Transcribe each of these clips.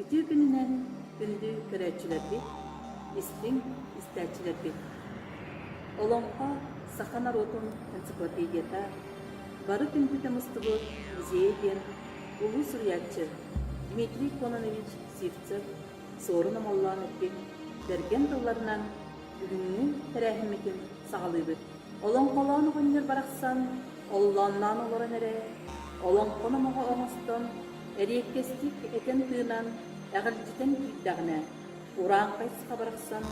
Үтүө күнүнэн күндү көрөөччүлэрбит, истиҥ истээччилэрбит! Олоҥхо саха норуотун энциклопедията бары түмпүтэ мустубут музейа диэн улуу суруйааччы Дмитрий Кононович Сивцев Суорун Омоллоон эппит бэргэн тылларынан бүгүҥҥү тэрээһиммитин саҕалыыбыт. Олоҥхолоон оҕонньор барахсан оллоонноон олорон эрэ, олоҥхо номоҕо оҥостон, эриэккэстик этэн-тыынан, эҕирдьитэн киирдэҕинэ, урааҥхай саха барахсан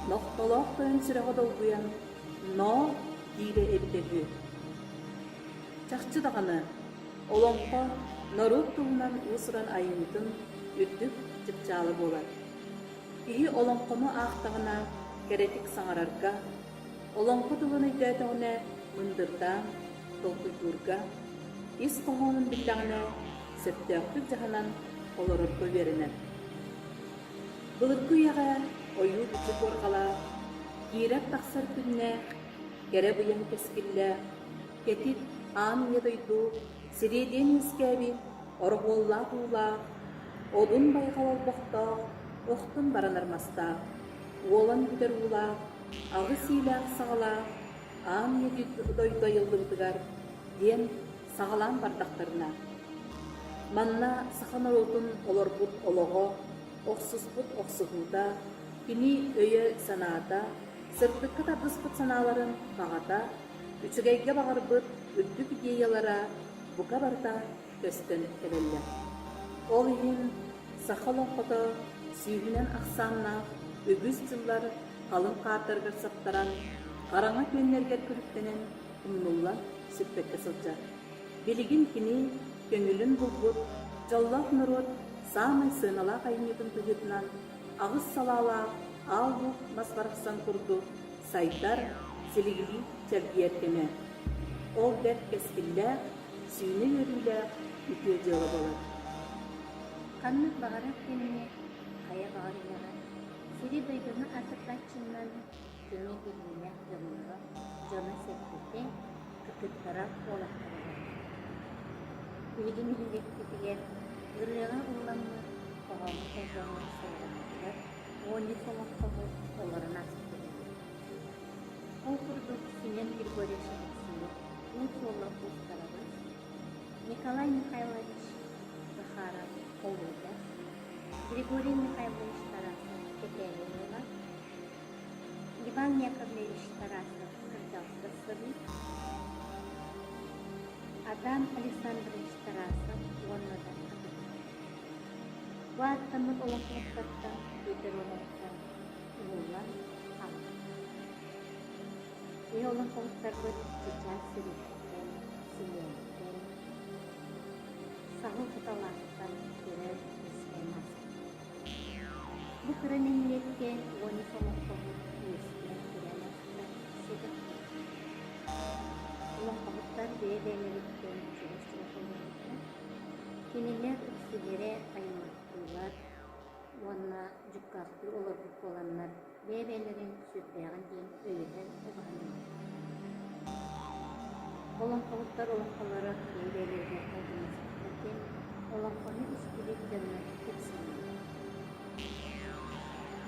нохтолоох тойон сүрэҕэ долгуйан «Ноо» диирэ эбитэ үһү. Чахчы даҕаны, олоҥхо норуот тылынан уус-уран айымньытын үрдүк чыпчаала буолар. Киһи олоҥхону аахтаҕына кэрэтик саҥарарга, Олоҥхо тылын өйдөөтөҕүнэ мындырдаан, толкуйдуурга, ис хоһоонун биллэҕинэ сөптөөхтүк дьаһанан олорорго үөрэнэр. Былыргы үйэҕэ ойуу-бичик уорҕалаах, киирэр-тахсар күннээх, кэрэ быйаҥ кэскиллээх, кэтит аан ийэ дойду сириэдийэн үөскээбит ороһуоллаах уулаах, одун байҕал олбохтоох, охтон баранар мастаах, уолан бүтэр уулаах, аҕыс иилээх-саҕалаах аан ийэ дойду айыллыбытыгар диэн саҕалаан бардахтарына, манна саха норуотун олорбут олоҕо, охсуспут охсуһуута, кини өйө-санаата, сырдыкка тардыспыт санааларын баҕата, үчүгэйгэ баҕарбыт үрдүк идеялара бука барыта көстөн кэлэллэр. Ол иһин саха олоҥхото сүүһүнэн ахсааннаах үгүс дьыллар халыҥ хаардарыгар саптаран, хараҥа күөннэригэр күлүктэнэн умнуллан сүппэккэ сылдьар. Билигин кини көҥүлүн булбут дьоллоох норуот саамай сыаналаах айымньытын быһыытынан аҕыс салаалаах аал луук мас барахсан курдук сайдар, силигилии чэлгийэр кэмэ. Ол бэрт кэскиллээх, сүүнэ үөрүүлээх үтүө дьыала буолар. Ханнык баҕарар кэмҥэ, хайа баҕар үлэҕэ сири-дойдуну аатырдааччыннан кини биллиилээх дьонноро, дьоно-сэргэтэ, кытыттара, уолаттара буолар. Биһиги нэһилиэкпитигэр ырыаҕа ылламмыт, хоһооҥҥо холбоммут суолларбытыгар 13 олоҥхоһут олорон ааспыт этилэр. Ол курдук Семен Григорьевич Алексеев Уу суола уустарабыс, Николай Михайлович Захаров Холуодас, Григорий Михайлович Тарасов Кэтээли уола, Иван Яковлевич Тарасов Кырдьаҕас сырыы, Адам Александрович Тарасов уонна да атыттар. Бу ааттаммыт олоҥхоһуттартан Петр Олоҥхо уһуллан хаалбыт. Киһи олоҥхоһуттарбыт чычаас сириттэн, симиэнтэн, саһыл куталаахтан көрөн үөскээн ааспыт. Бу кыра нэһилиэккэ 13 олоҥхоһут үөскээн төрөөн ааспыта сэдэх буолар. Олоҥхоһуттар бэйэ-бэйэлэриттэн чугас-чугас олорбуттар. Кинилэр үксүлэрэ аймахтыылар уонна дьуккаахтыы олорбут буоланнар бэйэ-бэйэлэрин сүрдээҕин диэн өйөһөн убаһан олорбуттар. Олоҥхоһуттар олоҥхолоро бэйэ-бэйэлэригэр майгыннаспаттар диэн олоҥхону истибит дьоннор кэпсииллэр.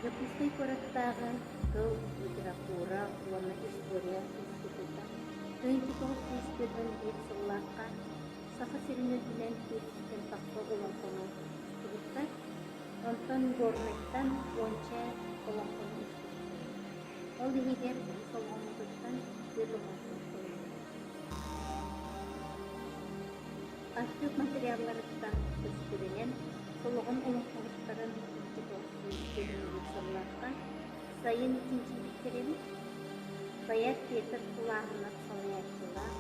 Дьокуускай куораттааҕы тыл, литература уонна история института 1941 сыллаахха Саха сирин үрдүнэн 400-тэн тахса олоҥхону устубуттар. Онтон Горнайтан уонча олоҥхону устубуттар. Ол иһигэр үһүс олоҥхотуттан түөрт олоҥхо ылыллыбыт. Архыып материалларыттан көстөрүнэн, Солоҕон олоҥхоһуттарын 1921 сыллаахха сайын чинчийбиттэр эбит. Поэт Петр Кулаһынов салайааччылаах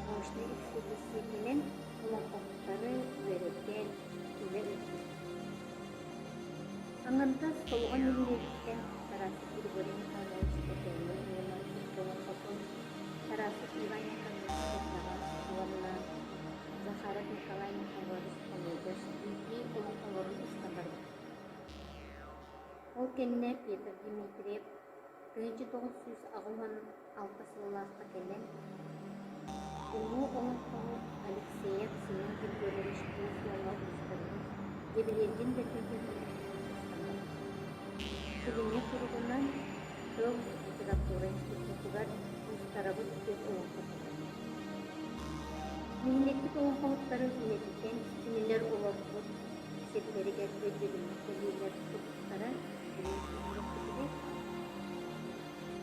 научнай экспедициятинэн олоҥхоһуттары үөрэтэн, үлэ ыыппыт. Аҥардас Солоҕон нэһилиэгиттэн Тарасов Григорий Михайлович Кэтээнэ уола икки олоҥхотун, Тарасов Иван Яковлевич Кырдьаҕас уонна Захаров Николай Михайлович Холуодьас биирдии олоҥхолорун устан барбыт. Ол кэннэ Петр Дмитриев 1986 сыллаахха кэлэн, улуу олоҥхоһут Алексеев Семен Григорьевич Уус уола уустарбыт Дьэбириэлдьин Бөтүүкэбин. Билиҥҥи туругунан тыл литература институтугар Уустарабыт диэн олоҥхо турар. Нэһилиэкпит олоҥхоһуттарын үйэтитэн кинилэр олорбут сирдэригэр өйдөбүнньүк бэлиэлэр турбуттара билигин үчүгэй.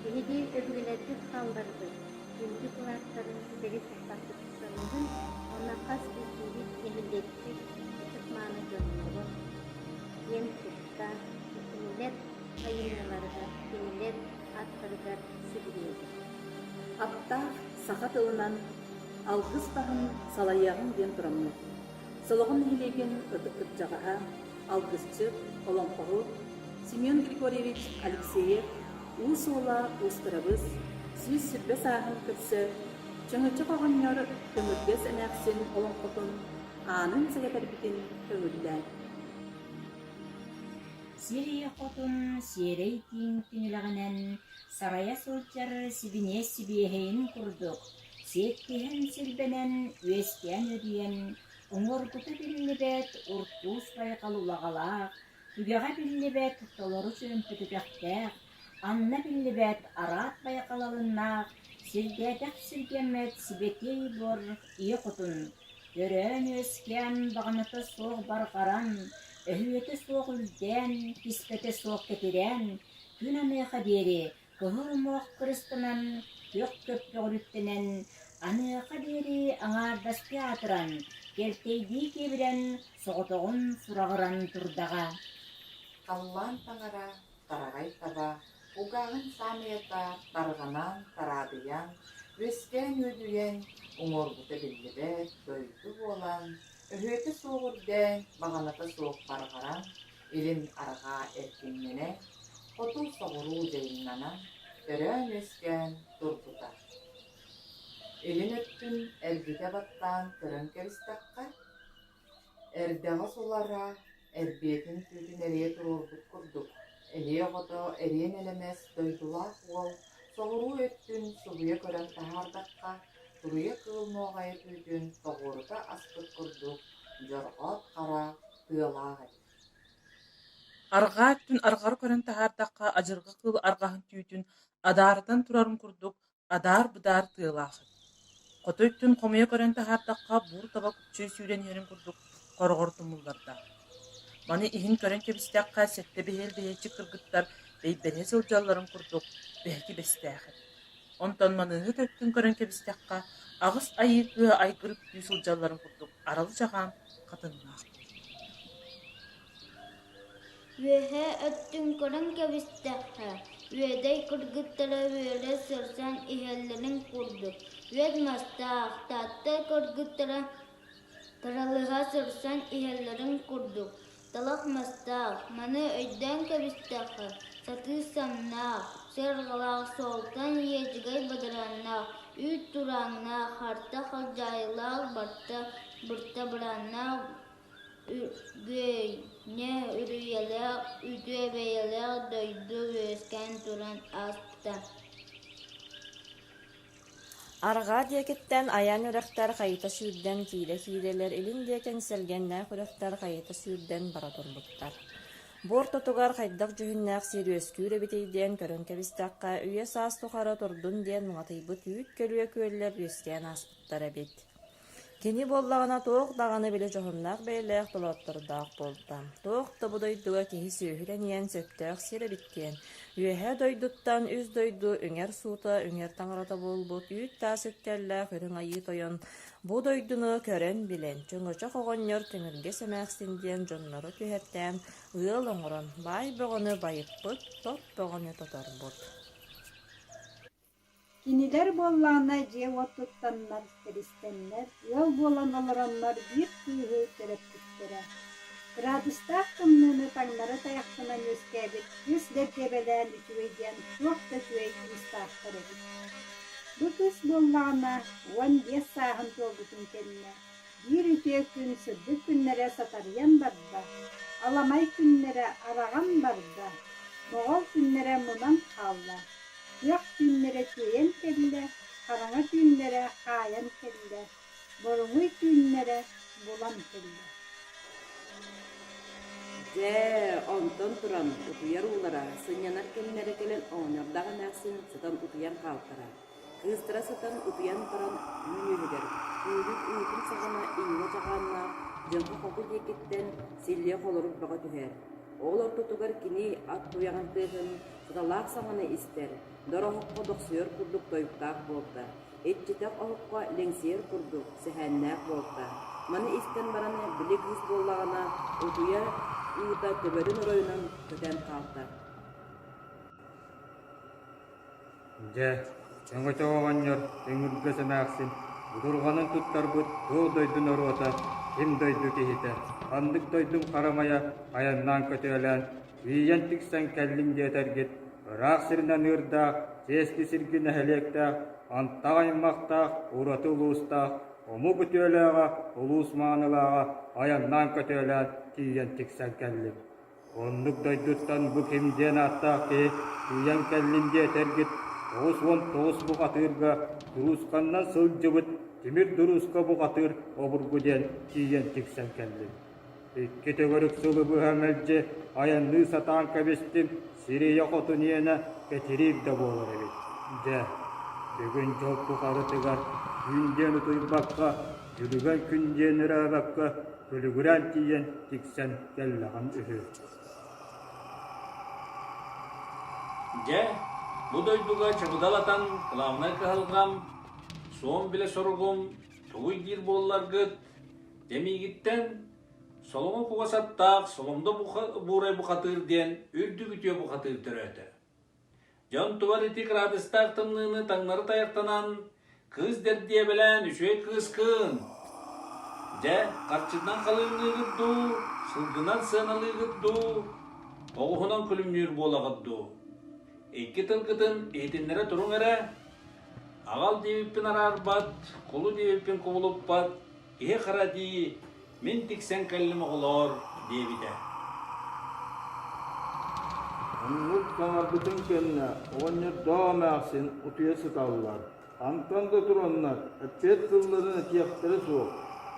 Биһиги өбүгэлэрбит хаалларбыт күндү кылааттарын ситэри туппаппыт саныыбын уонна хас биирдиибит нэһилиэкпит ытык-мааны дьонноро диэн тутта кинилэр айымньыларыгар, кинилэр ааттарыгар сүгүрүйэбит. Аптаах саха тылынан алгыс баһын салайыаҕыҥ диэн тураммыт, Солоҕон нэһилиэгин ытык кырдьаҕаһа, алгысчыт, олоҥхоһут Семен Григорьевич Алексеев Уу суола Уустарабыс 120 сааһын көрсө Чөҥөчөх оҕонньор Төҥүргэс эмээхсин олоҥхотун аанын сэгэтэрбитин көҥүллээн. Сир ийэ хотун сиэрэй тииҥ тиҥилэҕинэн сарайа сылдьар сибиниэс сибиэһэйин курдук сиэттиһэн силбэнэн үөскээн үөдүйэн уҥуоргута биллибэт уртуус байҕал улаҕалаах, түгэҕэ биллибэт толору чүөмпү түгэхтээх, анна биллибэт араат байҕал алыннаах, сирдээтэх сиргэммэт сибэтиэй буор ийэ хотун төрөөн-үөскээн баҕаната суох барҕаран, өһүөтэ суох үрдээн, киспэтэ суох кэтирээн, күн аныаха диэри кыһыл муох кырыстанан, күөх көппөҕүрүттэнэн, аныаха диэри аҥаардастыы аатыран, кэлтэйдии киэбирэн, соҕотоҕун сураҕыран турдаҕа. Халлаан таҥара, тараҕай таба, кулгааҕын саамыйата тарҕанан, тараадыйан, үөскээн-үөдүйэн, уҥуоргута биллибэт дойду буолан, өһүөтэ суох үрдээн, баҕаната суох барҕаран, илин арҕаа эркиннэнэн, хоту соҕуруу дьайыҥнанан, төрөөн-үөскээн турбута. Илин өттүн эргитэ баттаан көрөн кэбистэххэ, Эрдэҕэс улара, эрбиэтин түүтүн эрийэ туруорбут курдук, элиэ оҕото эриэн элэмэс дойдулаах уол соҕуруу өттүн субуйа көрөн таһаардахха, туруйа кыыл нуоҕайа түүтүн тоҕуорута аспыт курдук дьорҕоот хара тыалаах эбит. Арҕаа өттүн арҕары көрөн таһаардахха, адьырҕа кыыл арҕаһын түүтүн адаарытан турарын курдук адаар-быдаар тыалаах эбит. Хоту өттүн хомуйа көрөн таһаардахха, буур таба күччүй сүүрэн иһэрин курдук хороҕор тумуллардаах. Маны иһин көрөн кэбистэххэ, сэттэ бэһиэл бэһиэччик кыргыттар бэйбэриһэ сылдьалларын курдук бэһэки бэстээх эбит. Онтон маныыһыт өттүн көрөн кэбистэххэ, аҕыс айыы кыыһа айгыр үктүү сылдьалларын курдук аралы чаҕаан хатыҥнаах буолар. Үөһээ өттүн көрөн кэбистэххэ, Үөдэй кыргыттара үөрэ сырсан иһэллэрин курдук, үөт мастаах Таатта кыргыттара таралыһа сырсан иһэллэрин курдук, талах мастаах, маны өйдөөн кэбистэххэ, сатыы самнаах, сыарҕалаах суолтан иэдьэгэй бадарааннаах, үүт турааннаах, харта халдьаайылаах барта бырта бырааннаах Үгүөйнэ үрүйэлээх, үтүө бэйэлээх дойду үөскээн туран ааспыта. Арҕаа диэкиттэн айан үрэхтэр хайыта сүүрдэн киирэ-киирэлэр, илин диэки эҥсэлгэннээх үрэхтэр хайыта сүүрдэн бара турбуттар. Бу ортотугар хайдах дьүһүннээх сир үөскүүр эбитий диэн көрөн кэбистэххэ, үйэ-саас тухары турдун диэн муҥатыйбыт үүт көлүө күөллэр үөскээн ааспыттар эбит. Кини буоллаҕына туох даҕаны били дьоһуннаах бэйэлээх толооттордоох буолта, туох да бу дойдуга киһи-сүөһү тэнийэн сөптөөх сир эбит диэн, үөһээ дойдуттан үс дойду үҥэр суута, үҥэр таҥарата буолбут үүт-таас үктэллээх Үрүҥ Айыы Тойон бу дойдуну көрөн-билэн, чөҥөчөх оҕонньор Төҥүргэс эмээхсин диэн дьоннору түһэртээн ыал оҥорон, баай бөҕөнү байыппыт, тот бөҕөнү тоторбут. Кинилэр буоллаҕына дьиэ-уот туттаннар, тэбистэннэр, ыал буолан олороннор биир кыыһы төрөппүттэрэ. Кыраадыстаах тымныыны таҥнары тайахтанан үөскээбит кыыс дэбдиэбэлээн үчүгэй диэн туох да үчүгэй кыыстаахтар эбит. Бу кыыс буоллаҕына 15 сааһын туолбутун кэннэ биир үтүө күн сырдык күннэрэ сатарыйан барда, аламай күннэрэ араҕан барда, моҕол күннэрэ мунан хаалла. Күөх түүннэрэ түөйэн кэллэ, хараҥа түүннэрэ хаайан кэллэ, боруҥуй түүннэрэ булан кэллэ. Дьэ, онтон туран утуйар уулара, сынньанар кэмнэрэ кэлэн оҕонньордоох эмээхсин сытан утуйан хаалтара. Кыыстара сытан утуйан баран түүн үөһүгэр, күүрүк уутун саҕана иҥнэ чаҕааннаах дьылҕа хоту диэкиттэн силлиэ холорук бөҕө түһэр. Ол ортотугар кини ат туйаҕын тыаһын саталаах саҥаны истэр, дор оһоххо дохсуйар курдук тойуктаах буолта. Иччитэх оһоххо лэҥсийэр курдук сэһээннээх буолта. Маны истэн баран били кыыс буоллаҕына утуйар уута төбөтүн оройунан көтөн хаалта. Дьэ, өҥөтөх оҕонньор өҥүргэс эмээхсин будурҕанын туттарбыт туох дойду норуота, ким дойду киһитэ, ханнык дойдум харамайа айаннаан көтүөлээн, тиийэн тиксэн кэллим диэтэргит, ыраах сиринэн ыырдаах, чиэски сирги нэһилиэктээх, антах аймахтаах, ураты улуустаах, омук үтүөлээҕэ, улуус маанылааҕа айаннаан көтүөлээн тиийэн тиксэн кэллим. Оннук дойдуттан бу ким диэн ааттаах киһи тиийэн кэллин диэтэргит 99 бухатыырга дуруусканнан сылдьыбыт тимир дуруска бухатыыр обургу диэн тиийэн тиксэн кэллим. Икки төгүрүк сылы быһа мэлдьи айанныы сатаан кэбистим, сирийэ хотун иэнэ кэтириир да буолар эбит. Дьэ, бүгүн дьол тухарытыгар түүн диэн утуйбакка, дьүлүгэн күн диэн өрөөбөккө күлүгүрээн тиийэн тиксэн кэллэҕим үһү. Дьэ, бу дойдуга чабыдалатан кылаабынай кыһалҕам, суон билэ соругум тугуй диир буолларгыт, дьэ миигиттэн соломо кугас аттаах соломдо буурай бухатыыр диэн үрдүк үтүө бухатыыр төрөөтө. Дьон тубар ити кыраадыстаах тымныыны таҥнары тайахтанан, кыыс дэрдиэбэлээн үчүгэй кыыскын. Дьэ, харчытынан халыҥныыгыт дуу, сылгынан сыаналыыгыт дуу, оҕуһунан күлүмнүүр буолаҕыт дуу? Икки тылгытын иһитиннэрэ туруҥ эрэ. Аҕал диэбиппин араарбат, кулу диэбиппин кубулуппат, киһи-хара дии, мин тиксэн кэллим оҕолоор диэбитэ. Оннук саҥарбытын кэннэ оҕонньордоох эмээхсин утуйа сыталлар. Хантан да тураннар эппиэт тылларын этиэхтэрэ суох.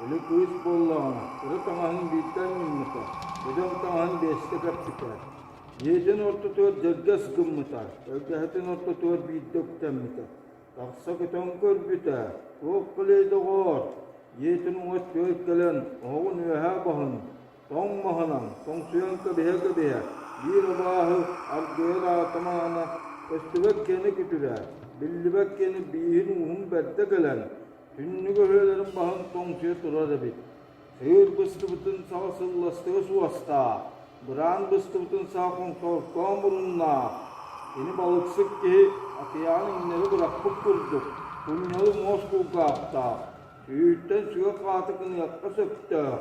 Өлө кыыс буоллаҕына, кыра таҥаһын биирдэ анньыммыта, бөдөҥ таҥаһын биэстэ кэппитэ. Дьиэтин ортотугар дьэргэс гыммыта, тэлгэһэтин ортотугар биирдэ үктэммитэ. Тахса көтөн көрбүтэ, туох кэлиэй доҕоор, дьиэтин уҥа өттүгэр кэлэн оһоҕун үөһээ баһын тоҥ маһынан тоҥсуйан кэбиһэ-кэбиһэ, биир абааһы аргыйар аата маана көстүбэт киэнэ күтүрэ, биллибэт киэнэ бииһин ууһун бэрдэ кэлэн, түннүк өһүөлэрин баһын тоҥсуйа турар эбит. Сыыр быстыбытын саҕа сылластыга суостаах, быраан быстыбытын саҕа хоҥсооркоон муруннаах, кини балыксыт киһи акыйаан иҥнэри бырахпыт курдук, кунньалы муос кулгаахтаах, сүүртэн сүгэ хааты гыныахха сөптөөх,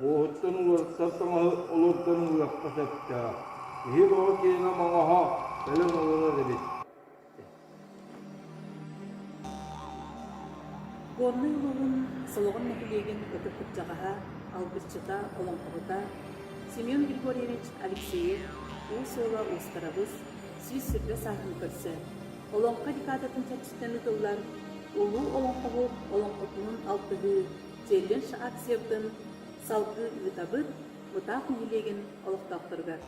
уоһуттан уларыттар таҥаһы олордон ылыахха сөптөөх, киһи бөҕө киэнэ маҥаһа кэлэн олорор эбит. Горнай улууһун Солоҕон нэһилиэгин ытык кырдьаҕаһа, алгысчыта, олоҥхоһута Семен Григорьевич Алексеев Уус уола Уустарабыс 120 сааһын көрсө, Олоҥхо декадатын чэрчитинэн ыытыллар Улуу олоҥхоһут олоҥхотунуун алтыһыы челлендж акциябытын салгыы ыытабыт Мытаах нэһилиэгин олохтоохторугар.